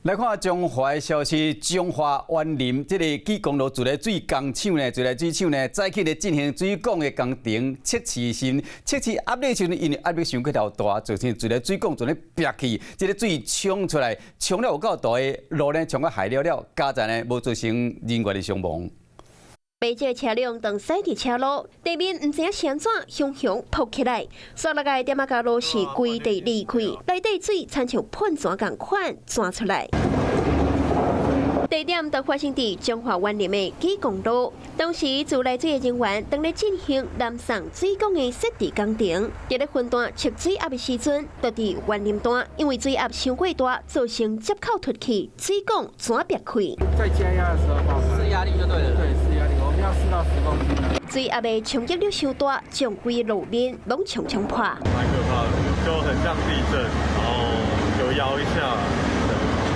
來看彰化的消息，彰化員林這个基隆路自來水工廠呢，自來水廠呢，早起咧進行水管的工程測試時，測試壓力時，因為壓力傷過頭大，造成自來水管全咧煏去，這个水衝出來，衝了有夠大的路呢，衝甲害了了，佳哉呢無造成人員的傷亡。白色車輛當駛佇車路，地面毋知影是按怎雄雄撲起來，煞落來點仔甲路是規地離開，內底水親像噴泉仝款鑽出來。地點就發生佇彰化員林的基隆路，當時自來水的人員當咧進行南送水管的設置工程，佇咧分段測水壓的時陣，就佇員林段，因為水壓傷過大，造成接口脫去，水管全煏開。在加壓的時候爆發，試壓力就對了。對，試壓力，我們要4到10公斤。水壓的衝擊力傷大，將規路面攏衝衝破。蠻可怕的，就很像地震，然後有搖一下。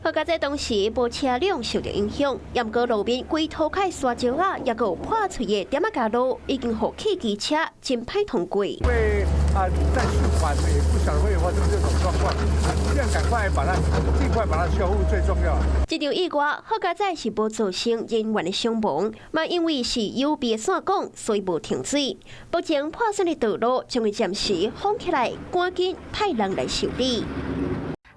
好佳哉當時無車輛受著影響，毋過路面規塗跤沙石仔，抑閣有破碎的點仔膠路，已經予汽機車真歹通過。因為啊，在循環也不曉得會發生這種狀況，這樣趕快把它盡快把它修復最重要。這場意外好佳哉是無造成人員的傷亡，嘛因為是有備線管，所以無停水。目前破損的道路將會暫時封起來，趕緊派人來修理。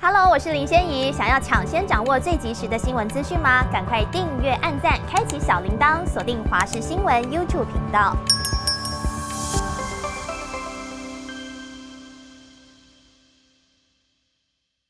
Hello，我是林仙怡。想要搶先掌握最及時的新聞資訊嗎？趕快訂閱、按讚、開啟小鈴鐺，鎖定華視新聞 YouTube 頻道。